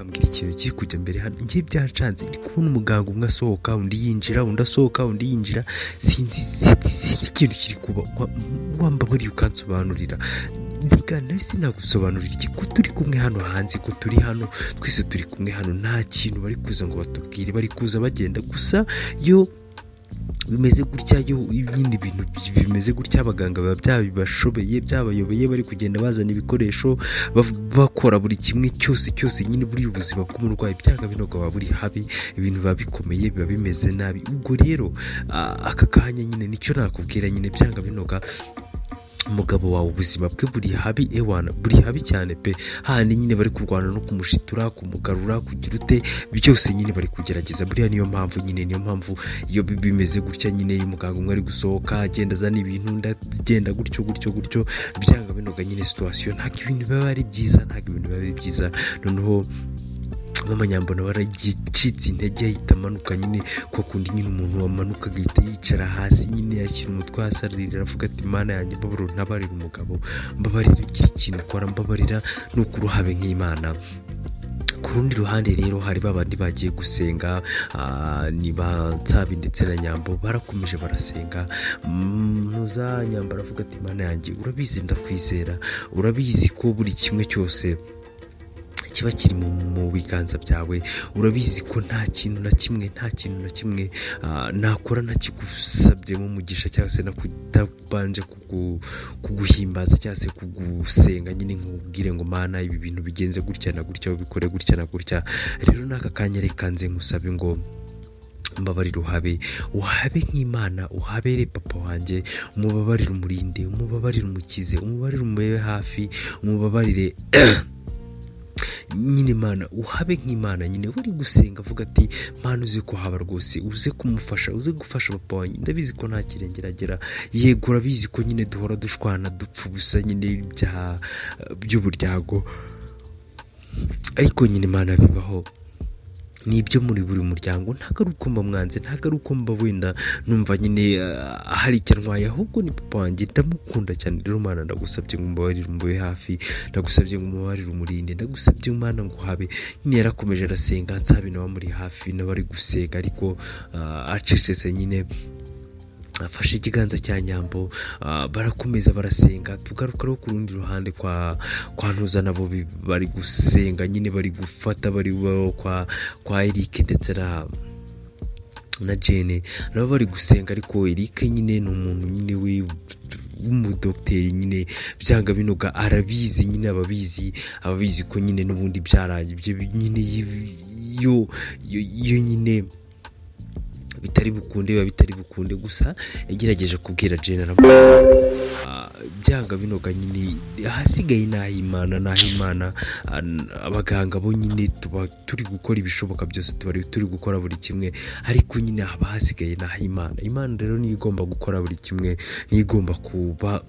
Ukambwira ikintu kiri kujya mbere hano. Njye byacanze, ndi kubona umuganga umwe asohoka, undi yinjira, undi asohoka, undi yinjira. Sinzi ikintu kiri kuba. Wambabariye ukansobanurira. Mbega nawe sinagusobanurira iki, ko turi kumwe hano hanze, ko turi hano twese, turi kumwe hano, nta kintu bari kuza ngo batubwire, bari kuza bagenda gusa. Yo bimeze gutya, yo ibindi bintu bimeze gutya, abaganga biba byabibashobeye, byabayobeye, bari kugenda bazana ibikoresho, bakora buri kimwe cyose cyose nyine. Buriya ubuzima bw'umurwayi byanga binoga buba buri habi, ibintu biba bikomeye, biba bimeze nabi. Ubwo rero aka kanya nyine nicyo nakubwira nyine, byanga binoga umugabo wawe ubuzima bwe buri habi, ewana buri habi cyane pe. Hahandi nyine bari kurwana no kumushitura, kumugarura, kugira ute, byose nyine bari kugerageza. Buriya niyo mpamvu nyine, niyo mpamvu iyo bimeze gutya nyine, iyo umuganga umwe ari gusohoka, agenda azana ibintu, undi agenda gutyo gutyo gutyo, byanga binoga nyine situation ntabwo ibintu biba ari byiza, ntabwo ibintu biba ari byiza. Noneho mama Nyambo nawe aragicitse intege, ahita amanuka nyine kwa kundi nyine umuntu wamanuka agahita yicara hasi nyine, yashyira umutwe hasi, ararira, aravuga ati: "Mana yanjye, mbabarira, ntabarira umugabo, mbabarira ugira ikintu ukora, mbabarira nukuri uhabe nk'Imana." Ku rundi ruhande rero hari babandi bagiye gusenga, ni ba Nsabi ndetse na Nyambo, barakomeje barasenga. Ntuza Nyambo aravuga ati: "Mana yanjye, urabizi ndakwizera, urabizi ko buri kimwe cyose kiba kiri mu biganza byawe, urabizi ko nta kintu na kimwe, nta kintu na kimwe nakora ntakigusabyemo umugisha cyangwa se nakutabanje kuguhimbaza cyangwa se kugusenga nyine, nkubwire ngo Mana, ibi bintu bigenze gutya na gutya, ubikore gutya na gutya. Rero n'aka kanya reka nze nkusabe ngo mbabarire, uhabe, uhabe nk'Imana, uhabere papa wanjye, umubabarire, umurinde, umubabarire, umukize, umubabarire, umube hafi, umubabarire nyine. Imana, uhabe nk'Imana." Nyine uri gusenga avuga ati: "Mana, uze kuhaba rwose, uze kumufasha, uze gufasha papa wanjye. Ndabizi ko nta kirengera agera, yego urabizi ko nyine duhora dushwana, dupfa ubusa nyine ibyaha by'uburyago, ariko nyine Imana bibaho, ni ibyo muri buri muryango. Ntabwo ari uko mba mwanze, ntabwo ari uko mba wenda numva nyine hari icyo antwaye, ahubwo ni papa wanjye, ndamukunda cyane. Rero Mana, ndagusabye ngo umbabarire, umube hafi, ndagusabye ngo umubabarire, umurinde, ndagusabye Mana ngo uhabe." Nyine yarakomeje arasenga, Nsabi nawe amuri hafi, nawe ari gusenga ariko acecetse nyine, afashe ikiganza cya Nyambo, barakomeza barasenga. Tugaruka rero ku rundi ruhande kwa Ntuza, nabo bari gusenga nyine, bari gufata, bari kwa Eric ndetse na Jene, nabo bari gusenga. Ariko Eric nyine ni umuntu nyine we w'umudogiteri nyine, byanga binoga arabizi nyine, ababizi ko nyine n'ubundi byarangiye nyine, iyo nyine bitari bukunde, biba bitari bukunde. Gusa yagerageje kubwira Jene, aramubwira byanga binoga nyine ahasigaye ni ah'Imana, ni ah'Imana. Abaganga bo nyine tuba turi gukora ibishoboka byose, tuba turi gukora buri kimwe, ariko nyine haba hasigaye ni ah'Imana. Imana rero niyo igomba gukora buri kimwe, niyo igomba kuba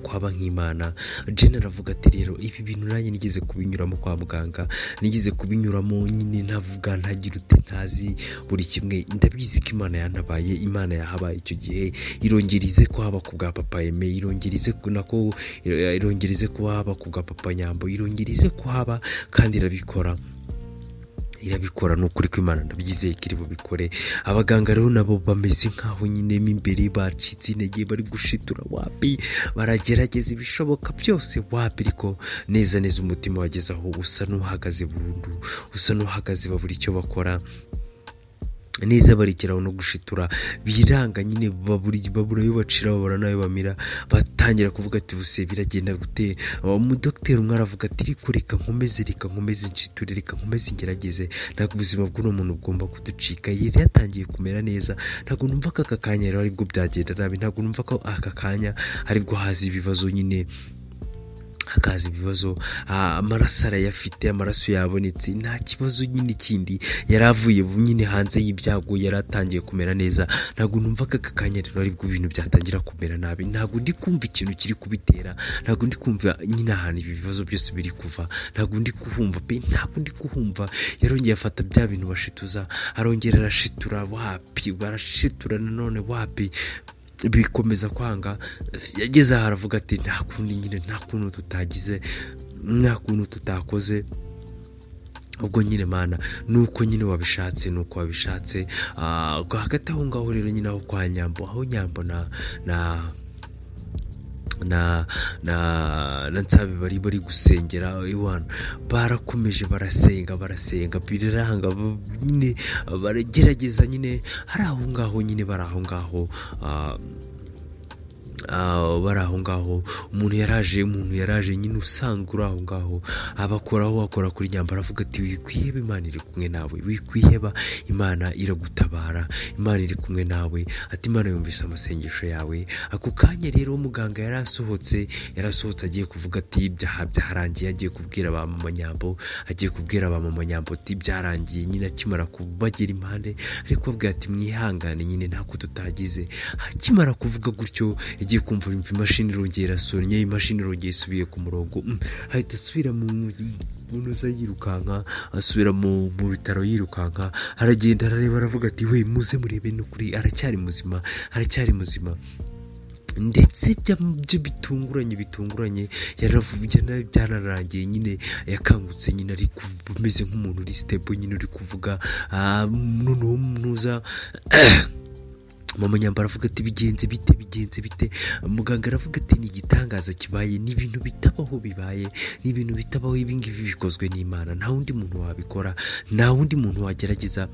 kwaba nk'Imana. Jene aravuga ati: "Rero ibi bintu nanjye nigeze kubinyuramo kwa muganga, nigeze kubinyuramo nyine, ntavuga, ntagira ute, ntazi buri kimwe. Ndabizi ko Imana yantabaye, Imana yahabaye icyo gihe, irongera ize kuhaba ku bwa papa Aime, irongera ize nako, irongera ize kuhaba ku bwa papa Nyambo, irongera ize kuhaba kandi irabikora, irabikora. Ni ukuri kw'Imana, ndabyizeye ko iri bubikore." Abaganga rero nabo bameze nk'aho nyine mo imbere bacitse intege, bari gushitura wapi, baragerageza ibishoboka byose wapi, ariko neza neza umutima wageze aho usa n'uhagaze burundu, usa n'uhagaze, babura icyo bakora neza, barekeraho no gushitura, biranga nyine, babura ayo bacira, babura n'ayo bamira. Batangira kuvuga ati: "Buse biragenda gute?" Umudogiteri umwe aravuga ati: "Ariko reka nkomeze, reka nkomeze nshiture, reka nkomeze ngerageze, ntabwo ubuzima bw'uno muntu bugomba kuducika. Yari yatangiye kumera neza, ntabwo numva ko aka kanya rero aribwo byagenda nabi, ntabwo numva ko aka kanya aribwo haza ibibazo nyine, hakaza ibibazo. Amaraso arayafite, amaraso yabonetse, nta kibazo nyine kindi, yari avuye nyine hanze y'ibyago, yari atangiye kumera neza. Ntabwo numva ko aka kanya rero aribwo ibintu byatangira kumera nabi. Ntabwo ndi kumva ikintu kiri kubitera, ntabwo ndi kumva nyine ahantu ibi bibazo byose biri kuva, ntabwo ndi kuhumva pe, ntabwo ndi kuhumva." Yarongeye afata bya bintu bashituza, arongera arashitura, wapi, barashitura nanone wapi, bikomeza kwanga. Yageze aho aravuga ati: "Nta kundi nyine, nta kuntu tutagize, nta kuntu tutakoze." Ubwo nyine Mana, nuko nyine wabishatse, nuko wabishatse. Ubwo hagati aho ngaho rero nyine, aho kwa Nyambo, aho Nyambo na Nsabe bari gusengera iwana, barakomeje barasenga, barasenga, biraranga nyine, baragerageza nyine. Hari aho ngaho nyine, bari aho ngaho, bari aho ngaho, umuntu yaraje nyine usanzwe uri aho ngaho, abakoraho, akora kuri Nyambo, aravuga ati: "Wikwiheba, Imana iri kumwe nawe, wikwiheba, Imana iragutabara, Imana iri kumwe nawe." Ati: "Imana yumvise amasengesho yawe." Ako kanya rero muganga yarasohotse agiye kuvuga ati: "Ibyaha byarangiye." Agiye kubwira ba mama Nyambo, agiye kubwira ba mama Nyambo ati: "Byarangiye." Nyine akimara kubagera impande, ariko kubabwira ati: "Mwihangane nyine, ntako tutagize." Akimara kuvuga gutyo, yagiye kumva yumva imashini irongera irasonnye, imashini irongera isubiye ku murongo. Ahita asubira mu munoza yirukanka, asubira mu bitaro yirukanka, aragenda arareba, aravuga ati: "We, muze murebe, ni ukuri aracyari muzima, aracyari muzima." Ndetse byo bitunguranye yaravuye, byararangiye nyine, yakangutse nyine ari umeze nk'umuntu uri stable nyine, uri kuvuga. Noneho munuza mama Nyambo aravuga ati: "Bigenze bite? Bigenze bite?" Muganga aravuga ati: "Ni igitangaza kibaye, ni ibintu bitabaho bibaye, ni ibintu bitabaho. Ibi ngibi bikozwe n'Imana, nta wundi muntu wabikora, nta wundi muntu wagerageza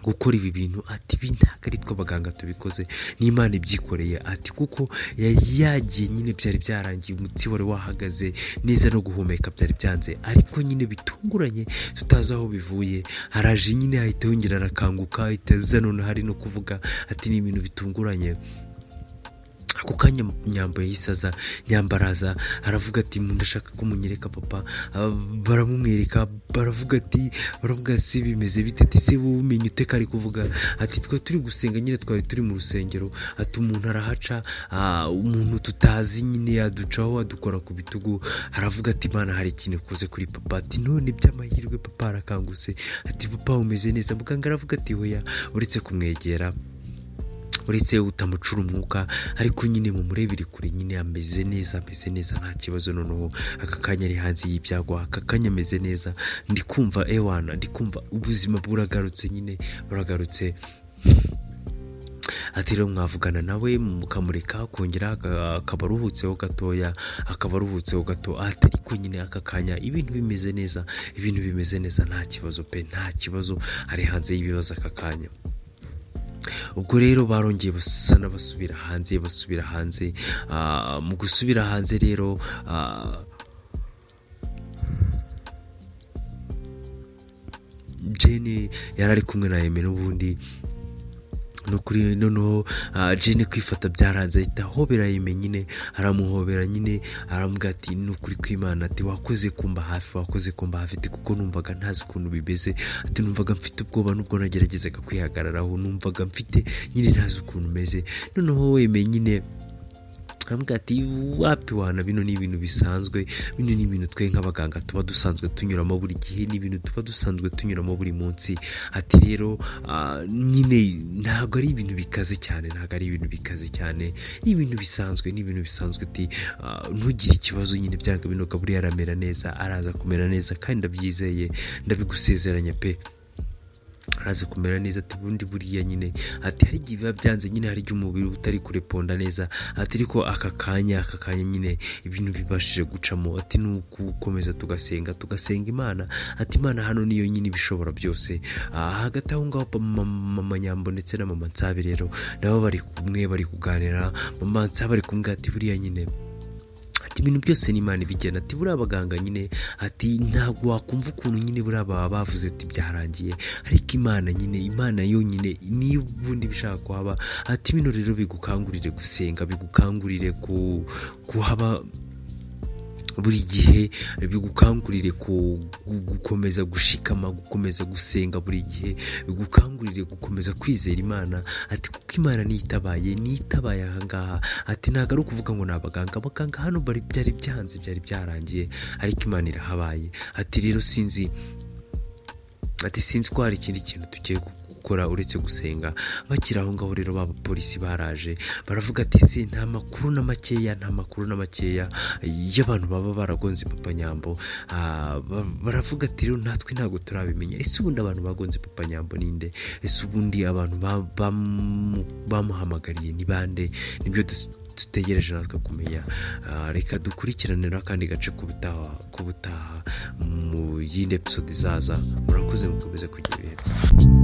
gukora ibi bintu." Ati: "Ibi ntabwo ari twe abaganga tubikoze, ni Imana ibyikoreye." Ati: "Kuko yari yagiye nyine, byari byarangiye, umutsi wari wahagaze neza, no guhumeka byari byanze, ariko nyine bitunguranye tutazi aho bivuye, haraje nyine ahita yongera arakanguka, ahita aza noneho ari no kuvuga." Ati: "Ni ibintu bitunguranye." Ako kanya Nyambo yahise aza. Nyambo araza, aravuga ati: "Ndashaka ko munyereka papa." Baramumwereka, baravuga si bimeze bite? Ati: "Se wowe umenya ute ko ari kuvuga?" Ati: "Twari turi gusenga nyine, twari turi mu rusengero." Ati: "Umuntu arahaca, umuntu tutazi nyine yaducaho, adukora ku bitugu, aravuga ati: 'Imana hari ikintu ikoze kuri papa.' Ati: 'None by'amahirwe papa arakangutse.' Ati: 'Papa umeze neza.'" Muganga aravuga ati: "Hoya, uretse kumwegera, uretse utamucura umwuka, ariko nyine mumurebere kure nyine, ameze neza, ameze neza, nta kibazo. Noneho aka kanya ari hanze y'ibyago, aka kanya ameze neza, ndi kumva ewana, ndi kumva ubuzima buragarutse nyine, buragarutse." Ati: "Rero mwavugana nawe, mukamureka akongera akaba aruhutseho gatoya, akaba aruhutseho gato." Ati: "Ariko nyine aka kanya ibintu bimeze neza, ibintu bimeze neza, nta kibazo pe, nta kibazo, ari hanze y'ibibazo aka kanya." Ubwo rero barongeye basa n'abasubira hanze, basubira hanze. Mu gusubira hanze rero, Jane yari ari kumwe na Aime n'ubundi no kuri. Noneho Jane kwifata byaranze, ahita ahobera Aime nyine, aramuhobera nyine, aramubwira ati: "Ni ukuri kw'Imana," ati: "wakoze kumba hafi, wakoze kumba hafi," ati: "kuko numvaga ntazi ukuntu bimeze," ati: "numvaga mfite ubwoba, nubwo nageragezaga kwihagararaho, numvaga mfite nyine ntazi ukuntu umeze." Noneho Aime nyine aramubwira ati: "Wapi wana, bino ni ibintu bisanzwe, bino ni ibintu twe nk'abaganga tuba dusanzwe tunyuramo buri gihe, ni ibintu tuba dusanzwe tunyuramo buri munsi." Ati: "Rero nyine ntabwo ari ibintu bikaze cyane, ntabwo ari ibintu bikaze cyane, ni ibintu bisanzwe, ni ibintu bisanzwe." Ati: "Ntugire ikibazo nyine, byanga binoga buriya aramera neza, araza kumera neza, kandi ndabyizeye, ndabigusezeranya pe, araza kumera neza." Ati: "Ubundi buriya nyine," ati: "hari igihe biba byanze nyine, hari igihe umubiri uba utari kureponda neza." Ati: "Ariko aka kanya nyine ibintu bibashije gucamo." Ati: "Ni ugukomeza tugasenga, tugasenga Imana." Ati: "Imana hano niyo nyine ibishobora byose." Hagati aho ngaho mama Nyambo ndetse na mama Nsabe rero nabo bari kumwe, bari kuganira. Mama Nsabe ari kumwe, ati: "Buriya nyine," ati: "ibintu byose ni Imana ibigena." Ati: "Buriya abaganga nyine," ati: "ntabwo wakumva ukuntu nyine buriya baba bavuze ati byarangiye, ariko Imana nyine, Imana yonyine niyo ubundi bishaka kuhaba." Ati: "Bino rero bigukangurire gusenga, bigukangurire kuhaba buri gihe, bigukangurire gukomeza gushikama, gukomeza gusenga buri gihe, bigukangurire gukomeza kwizera Imana." Ati: "Kuko Imana niyo itabaye, niyo itabaye ahangaha." Ati: "Ntabwo ari ukuvuga ngo ni abaganga, abaganga hano bari byari byanze, byari byarangiye, ariko Imana irahabaye." Ati: "Rero sinzi," ati: "sinzi ko hari ikindi kintu tugiye gukora." gukora uretse gusenga. Bakiri aho ngaho rero, ba bapolisi baraje, baravuga ati: "Se nta makuru na makeya, nta makuru na makeya y'abantu baba baragonze Papa Nyambo?" Baravuga ati: "Rero natwe ntabwo turabimenya. Ese ubundi abantu bagonze Papa Nyambo ninde? Ese ubundi abantu bamuhamagariye ni bande?" Nibyo dutegereje natwe kumenya. Reka dukurikiranire akandi gace k'ubutaha mu yindi episode izaza. Murakoze, mukomeze kugira ibihe byiza.